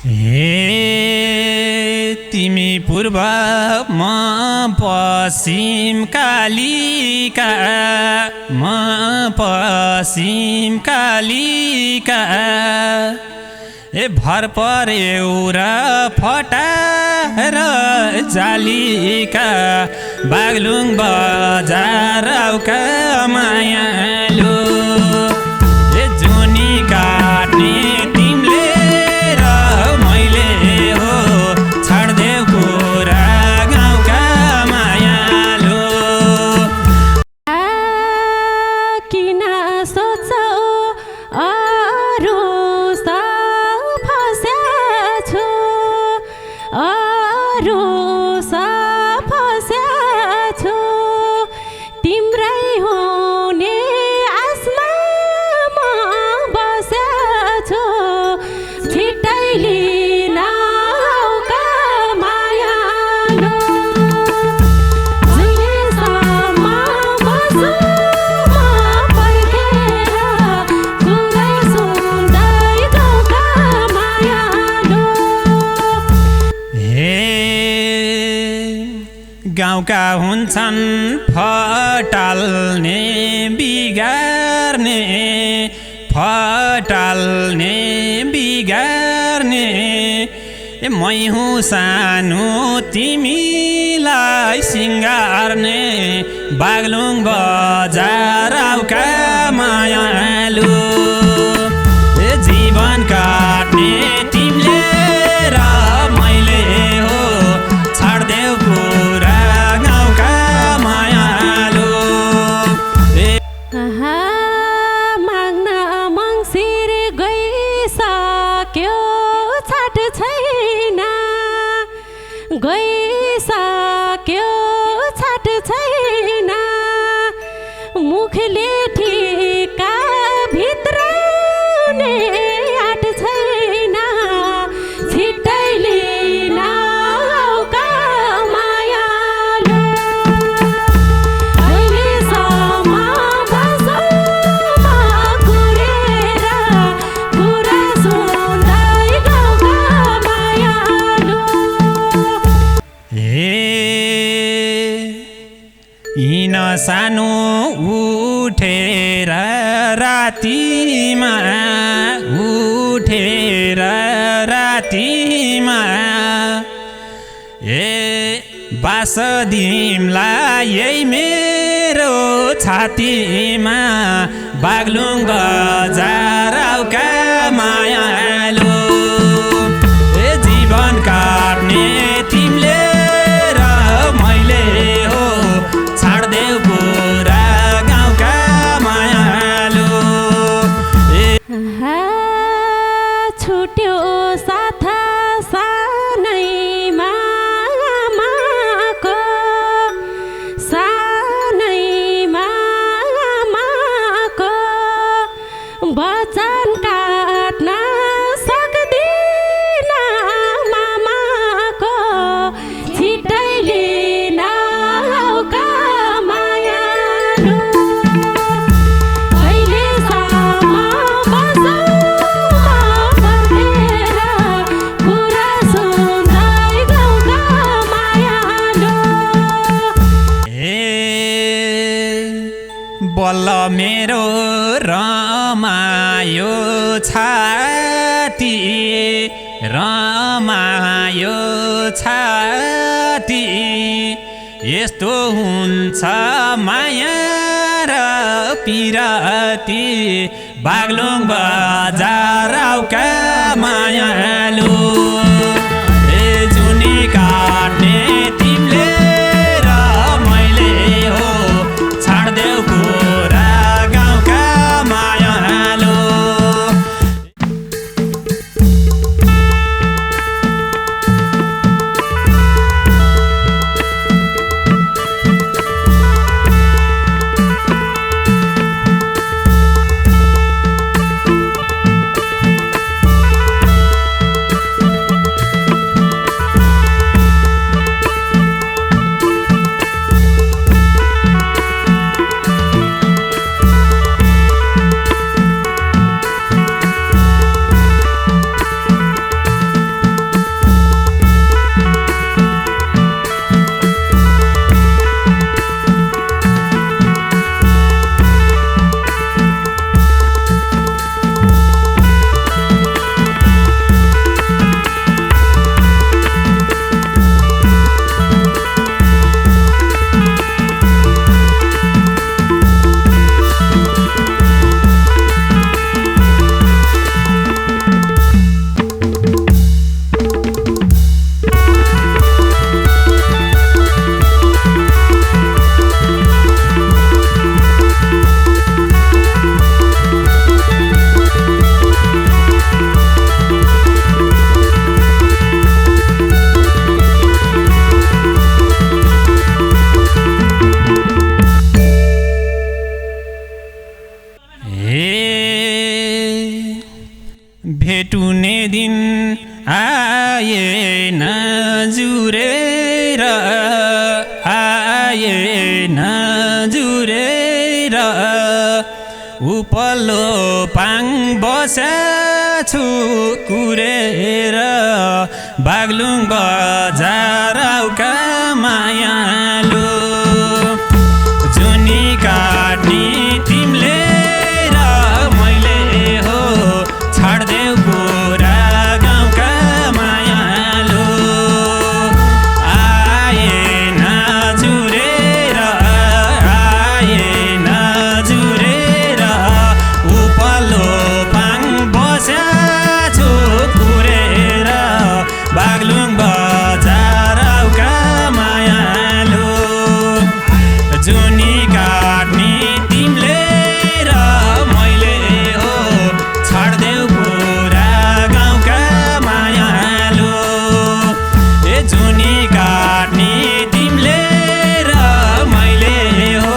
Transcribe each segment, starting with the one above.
हे तिमी पूर्व म पश्चिम कालिका म पश्चिम कालिका भर पर्यो र फटार जालिका बागलुङ बजार आउका मायालु जुनी काट्ने तिमीले र मैले हो छाड्देऊ कुरा गाउँका मायालु किन सोच्छौ अरू फस्याछु अरू फस्याछु तिम्रै हुने आसमा म बस्याछु छिट्टै लिन आउका मायालु जहिलेसम्म बस्छु म पर्खेर कुरा सुन्दै गाउँका मायालु हे गाउँका हुन्छन् फटाल्ने बिगार्ने फटाल्ने बिगार्ने मै हुँ सानो तिमीलाई सिँगार्ने बागलुङ बजार आउका मायालु जीवन काट्ने तिमीले र मैले हो छाड्देऊ कुरा गाउँका मायालु माग्न मङ्सिर गइसक्यो छाट छैन गइसक्यो छाट छैन मुखले ठिका भित्राउने आँट छैन छिट्टै लिन आउका मायालु अहिलेसम्म बस्छु म कुरेर कुरा सुन्दै गाउँका मायालु हे हिन सानो उठेर रातिमा बास दिमलाई यही मेरो छातीमा बागलुङ बजार आउका मायालु जीवन काट्ने तिमीले र मैले हो छाड्देऊ कुरा गाउँका मायालु छुट्यो साथा सानैमा आमाको सानैमा आमाको वचन काट्न सक्दिन मामाको छिट्टै लिन आउका मायालु अहिलेसम्म बस्छु म पर्खेर कुरा सुन्दै गाउँका मायालु बल्ल मेरो रमायो छाती रमायो छाती यस्तो हुन्छ माया र पिराती बागलुङ बजार आउका मायालु जुनी काट्ने तिमीले र मैले हो छाड्देऊ कुरा गाउँका मायालु आएन जुरेर आएन जुरेर उपल्लो पाङ बस्याछु कुरेर बागलुङ बजार आउका मायालु जुनी काट्ने तिमीले र मैले हो छाड्देऊ कुरा गाउँका मायालु आएन जुरेर आएन जुरेर उपल्लो पाङ बस्याछु कुरेर बागलुङ बजार आउका मायालु जुनी काट्ने तिमीले र मैले हो छाड्देऊ कुरा गाउँका मायालु ए जुनी काट्ने तिमीले र मैले हो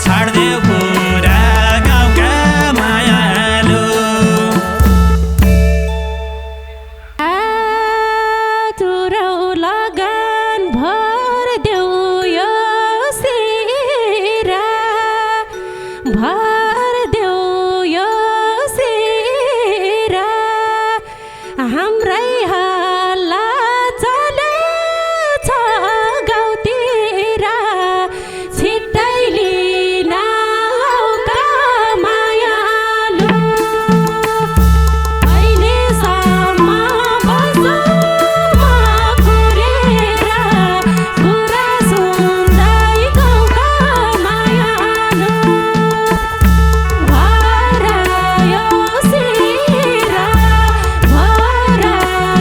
छाड्देऊ कुरा गाउँका मायालु तुरौ लगन भर देऊ यो सिरा भर देऊ यो सिरा हाम्रै हल्ला चलेछ गाउँतिर छिट्टै लिन आउका मायालु अहिलेसम्म बसौमा कुरेर कुरा सुन्दै गाउँका मायालु भर यो सिरा भर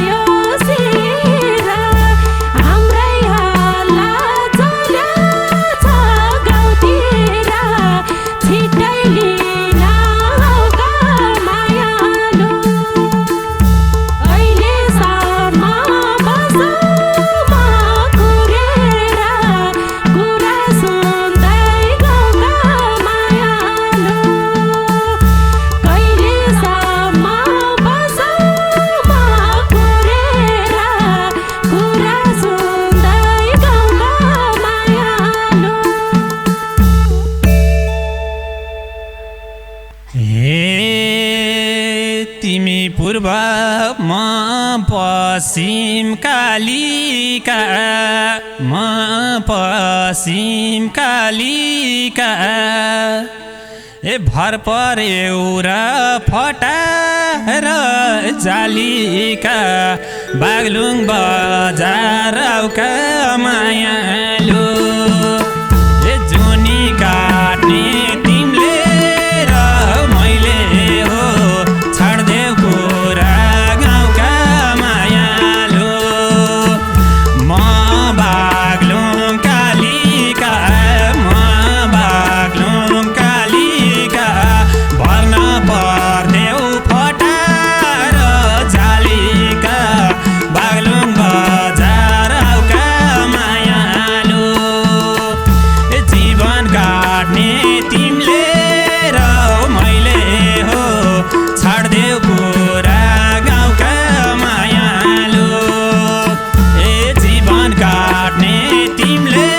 यो सिरा हाम्रै हल्ला चलेछ गाउँतिर छिट्टै लिन आउका मायालु अहिलेसम्म बसौमा कुरेर कुरा सुन्दै गाउँका मायालु कहिलेसम्म बसौमा कुरेर कुरा सुन्दै गाउँका मायालु हे तिमी पूर्व म पश्चिम कालिका म पश्चिम कालिका ए भर पर्यौ र फटाएर जालिका बागलुङ बजार आउका मायालु ए जुनी काट्ने तिमीले र मैले हो छाड्देऊ कुरा गाउँका मायालु म बागलुङ कालिका म बागलुङ कालिका भर्न पर्देऊ फटाएर जालिका बागलुङ बजार आउका मायालु ए जीवन काट्ने तिमीले र मैले हो छाड्देऊ कुरा गाउँका मायालु ए जीवन काट्ने तिमीले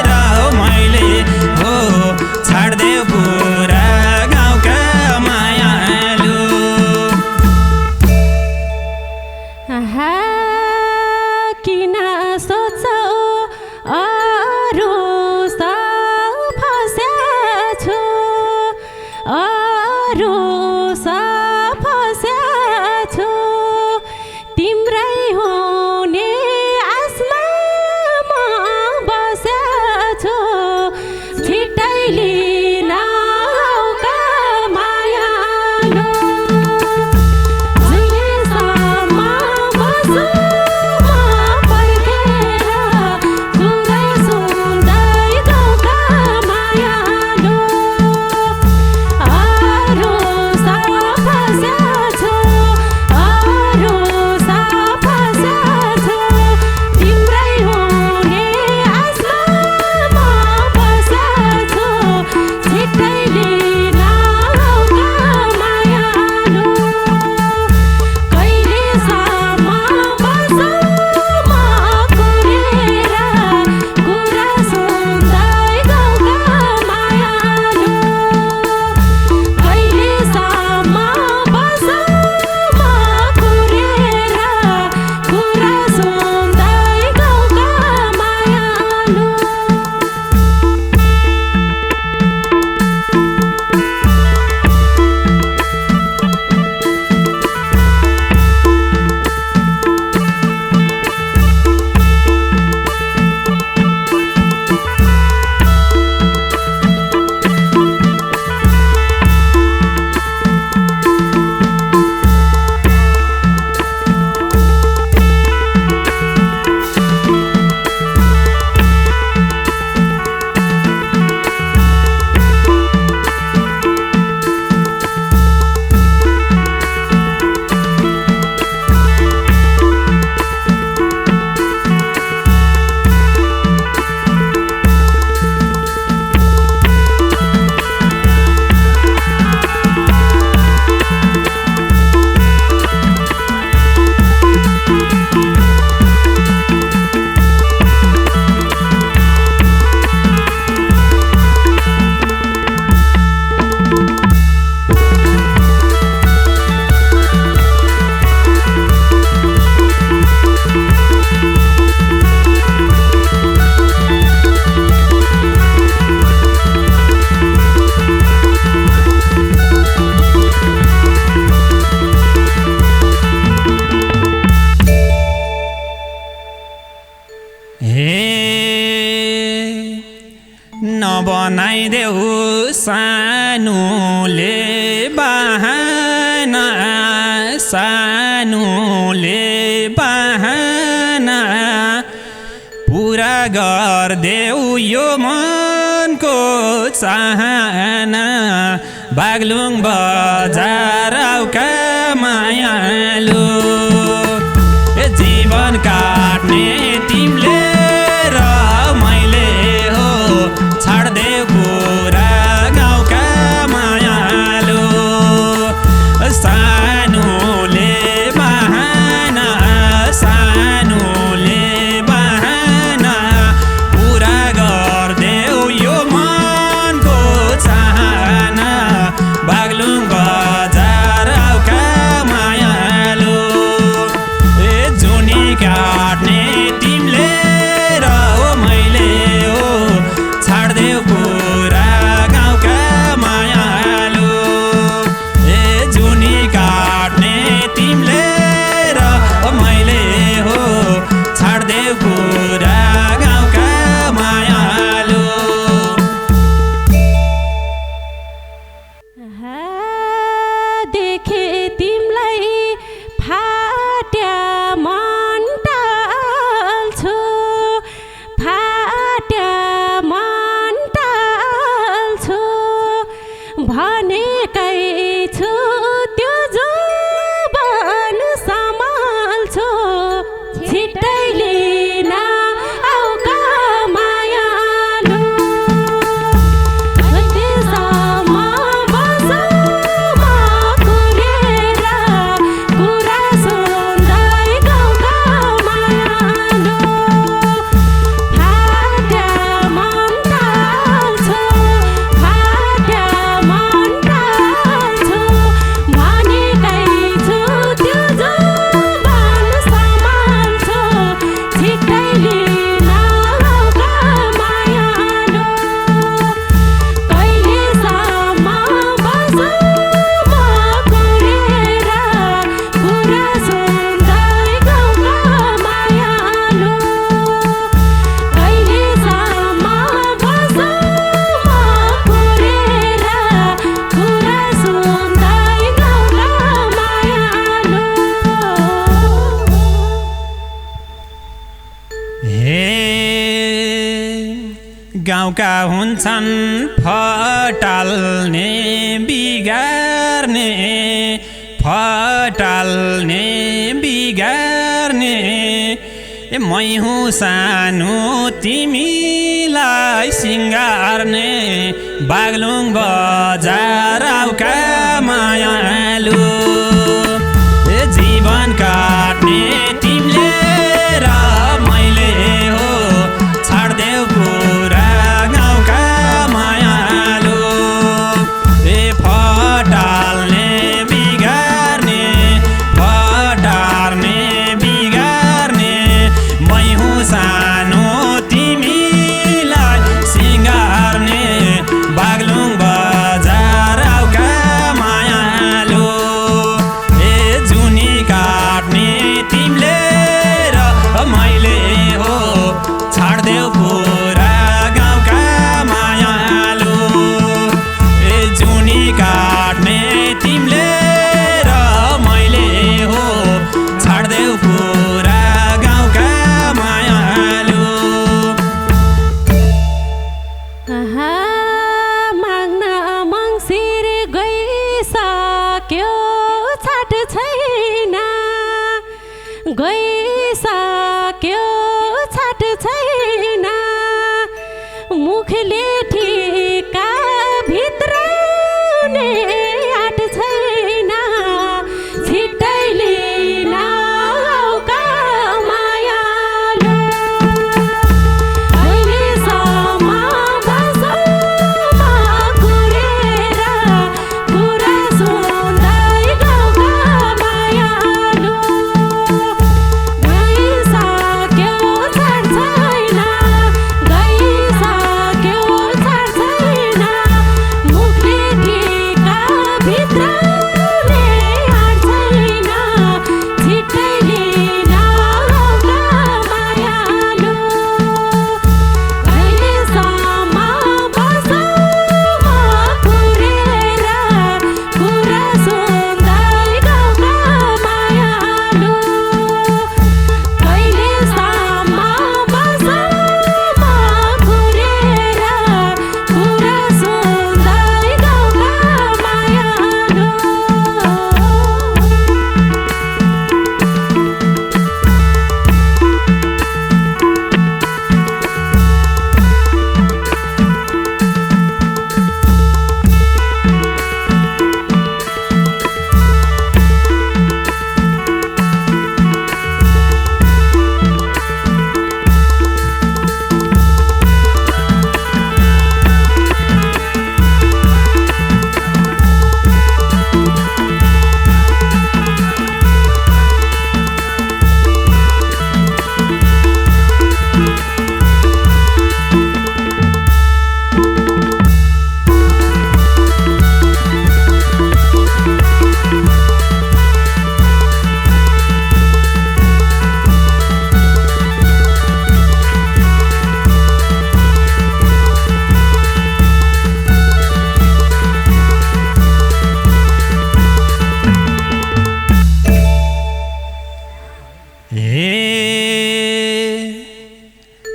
र मैले हो छाड्देऊ कुरा गाउँका मायालु आहा किन सोच्छौ अरू सब फस्याछु अरू सब फस्याछु तिम्रै हुने आसमा म बस्याछु छिट्टै लिन आउका मायालु अहिलेसम्म बसौमा पर्खेर बनाइदेऊ सानोले बहाना सानोले बहाना पुरा गर्देऊ यो मनको चाहना बागलुङ बजार आउका मायालु जीवन काट्ने तिमीले र मैले हो छाड्देऊ कुरा गाउँका मायालु सानोले बहाना सानोले बहाना पुरा गर्देऊ यो मनको चाहना बागलुङ बजार आउका मायालु जुनी काट्ने तिमीले र मैले हो छाड्देऊ कुरा गाउँका मायालु जुनी काट्ने तिमीले र मैले हो छाड्देऊ कुरा गाउँका मायालु देखे तिमलाई फाट्या मन टाल्छु फाट्या मन टाल्छु भनेकै छु त्यो जुबान सम्हाल्छु छिट्टै लिन आउका मायालु त्यसम्म बसमा कुरेर कुरा सुन्दै गाउँका मायालु फाट्या मन टाल्छु फाट्या मन टाल्छु भनेकै छु त्यो जुबान सम्हाल्छु छिट्टै लिन आउका मायालु कहिलेसम्म बसमा कुरेर कुरा सुन्दै गाउँका मायालु कहिलेसम्म बसमा कुरेर कुरा सुन्दै गाउँका मायालु हे गाउँका हुन्छन् फटाल्ने बिगार्ने फटाल्ने बिगार्ने मै हुँ सानो तिमीलाई सिँगार्ने बागलुङ बजार आउका मायालु जीवन काट्ने तिमीले र मैले हो छाड्देऊ कुरा गाउँका मायालु फटाल्ने बिगार्ने फटार्ने बिगार्ने मै हुँ सानो तिमीलाई सिँगार्ने बागलुङ बजार आउका मायालु जुनी काट्ने तिमीले र मैले हो छाड्देऊ कुरा गाउँका मायालु जुनी काट्ने तिमीले र मैले हो छाड्देऊ कुरा गाउँका मायालु माग्न मङ्सिर गइसक्यो छाट छैन गइसक्यो छाट छैन मुखले ठिका भित्राउने आँट छैन छिट्टै लिन आउका मायालु कहिलेसम्म बसमा कुरेर कुरा सुन्दै गाउँका मायालु गइसक्यो छाट छैन गइसक्यो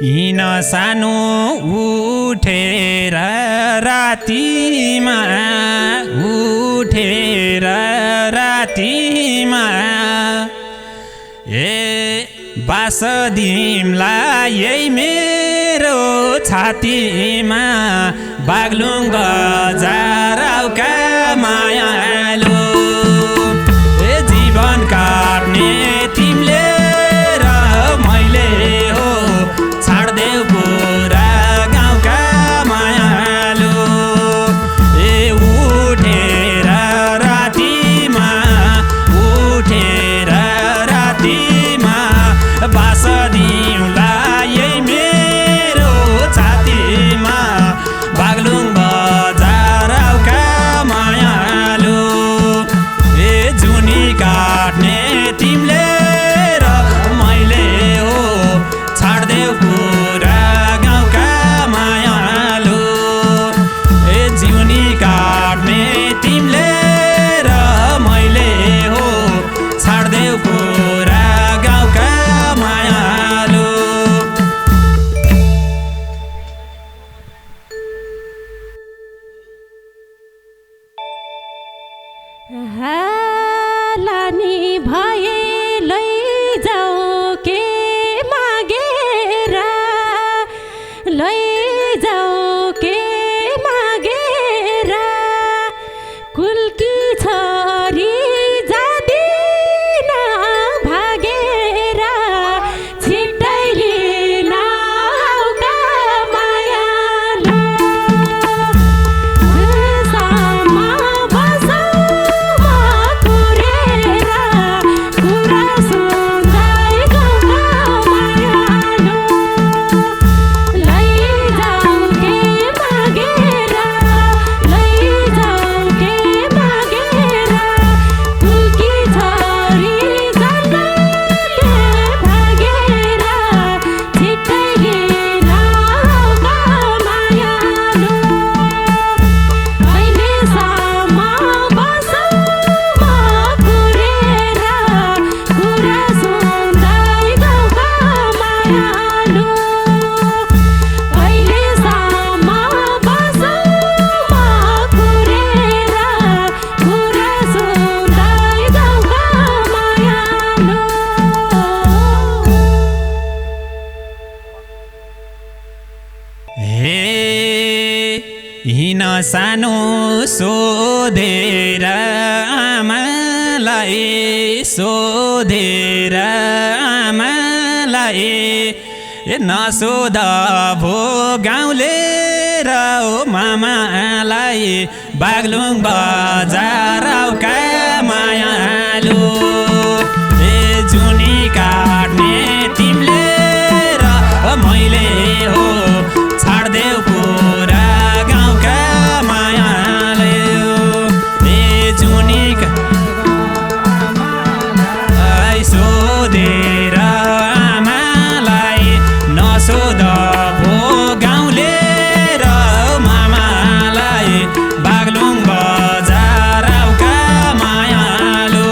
हिँड सानो उठेर रातिमा बास दिमला यही मेरो छातीमा बागलुङ बजारका मायालु जीवन काट्ने तिमीले र मैले हो छाड्देऊ पुरा गाउँका मायालु उठेर रातिमा बास दिउँला यही मेरो छातीमा बागलुङ बजारका मायालु जुनी काट्ने तिमीले र मैले हो छाड्देऊ पुरा गाउँका मायालु जुनी काट्ने तिमीले र मैले हो छाड्देऊ पुरा गाउँका मायालु लानी भए लैजाऊ के मागेर कुल्की छोरी जादिन भागेर छिट्टै लिन आउका मायालु सामा बसौमा कुरेर कुरा सुन्दै गाउँका मायालु लैजाऊ के मागेर कुल्की छोरी जान्दै भागेर छिट्टै लिन आउका मायालु अहिलेसम्म बसौमा कुरेर कुरा सुन्दै गाउँका मायालु अहिलेसम्म बसौमा कुरेर कुरा सुन्दै गाउँका मायालु हिँड सानो सोधेर आमालाई नसोध भो गाउँले र मामालाई बागलुङ बजारका मायालु जुनी काट्ने तिमीले र मैले हो छाड्देऊ पुरा गाउँका मायालु जुनी सोधेर आमालाई नसोध भो गाउँले र मामालाई बागलुङ बजारका मायालु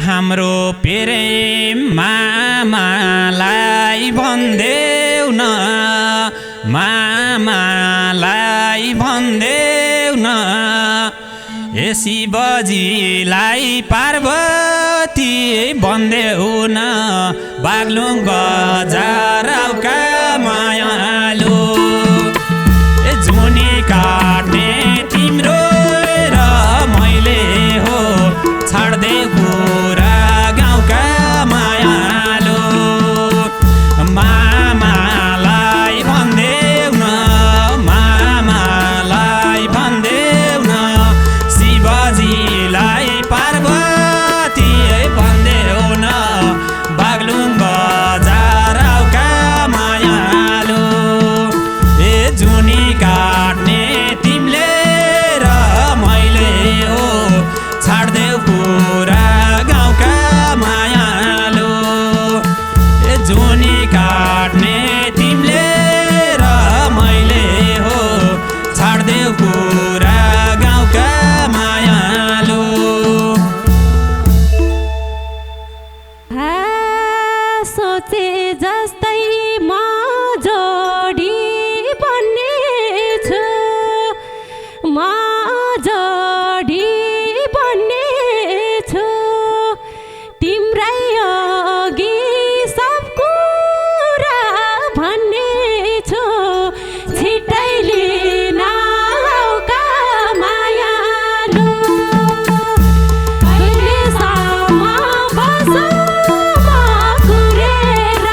हाम्रो प्रेम मामालाई भन्देऊ न मामालाई भन्देऊ न ए शिवजीलाई पार्वती भन्देऊ न बागलुङ बजारका मायालु ए जुनी काट्ने तिम्रो र मैले हो छाड्दे कुरा गाउँका मायालु मामालाई भन्देऊ न मामालाई भन्देऊ न शिवजीलाई पार्वती भन्देऊ न बागलुङ बजारका मायालु ए जुनी काट्ने तिमीले र मैले हो छाड्देऊ कुरा गाउँका मायालु ए जुनी काट्ने तिमीले र मैले हो छाड्देऊ कुरा गाउँका मायालु सोचे जस्तै म जोडी बन्नेछु म जोडी बन्नेछु तिम्रै अघि सब कुरा भन्नेछु छिटै लिन आउका मायालु कहिलेसम्म बसौँ म कुरेर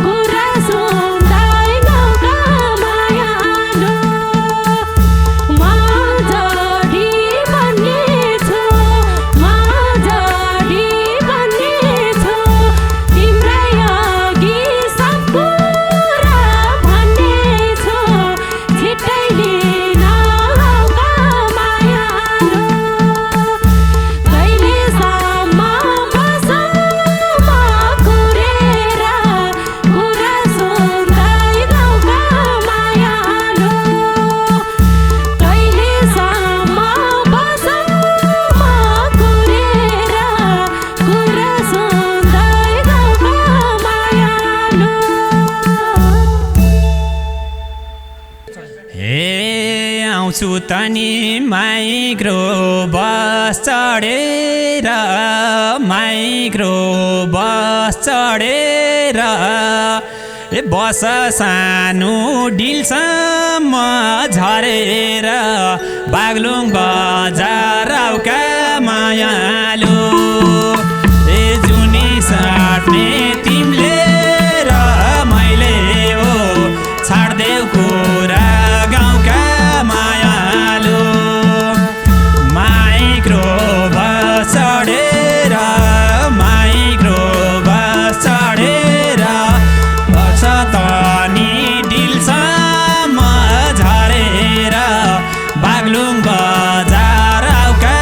कुरा सुन्दै गाउँका मायालु म जोडी बन्नेछु म जोडी बन्नेछु तिम्रै अघि सब कुरा भन्नेछु छिटै लिन आउका मायालु कहिलेसम्म बसौँ म कुरेर कुरा सुन्दै गाउँका मायालु कहिलेसम्म बसौँ म कुरेर कुरा सुन्दै गाउँका मायालु हे आउँछु तनी माइक्रो बस चढेर माइक्रो बस चढेर ए बस सानो डिलसम्म झरेर बागलुङ बजारका मायालु ए जुनी साट्ने तिमीले र मैले हो छाड्देऊ कुरा गाउँका मायालु माइक्रो बस चढेर माइक्रो बस चढेर बस तनी डिलसम्म झरेर बागलुङ बजारका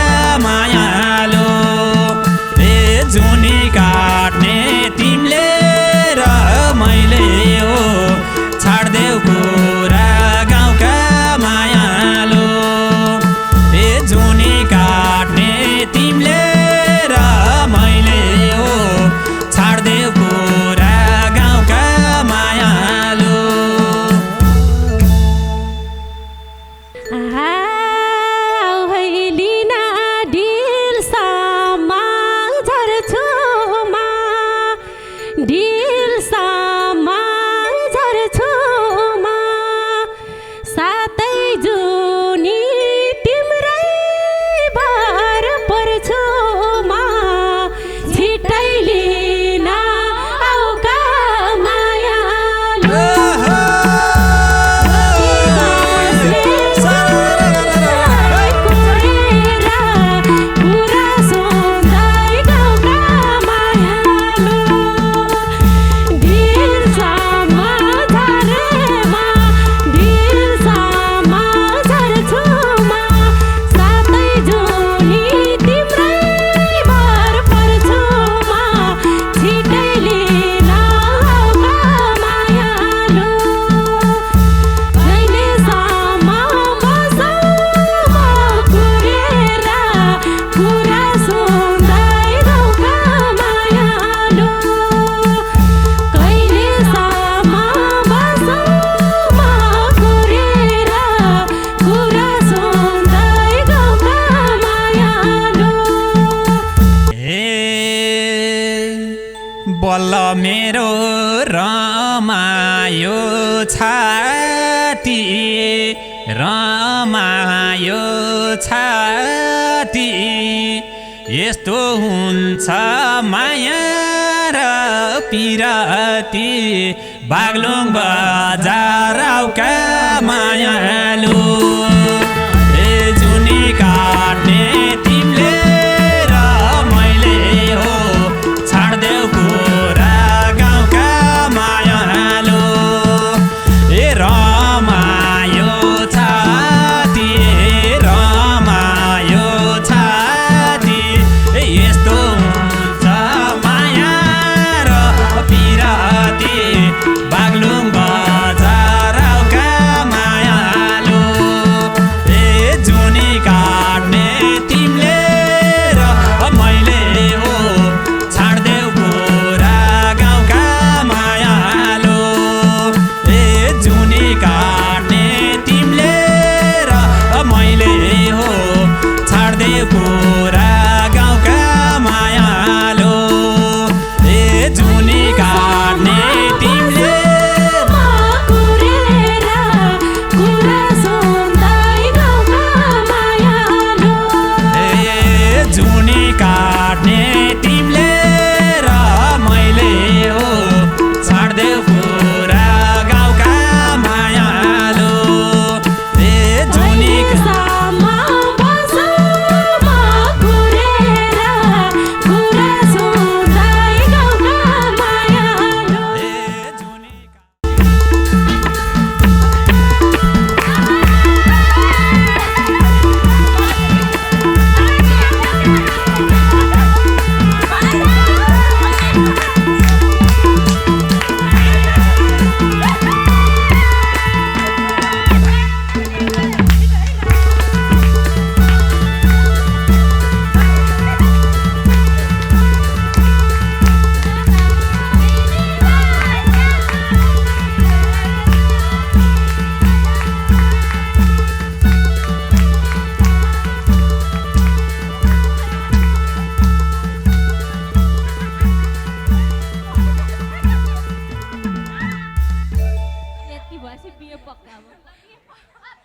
बल्ल मेरो रमायो छाती रमायो छाती यस्तो हुन्छ माया र पिराती बागलुङ बजार आउका मायालु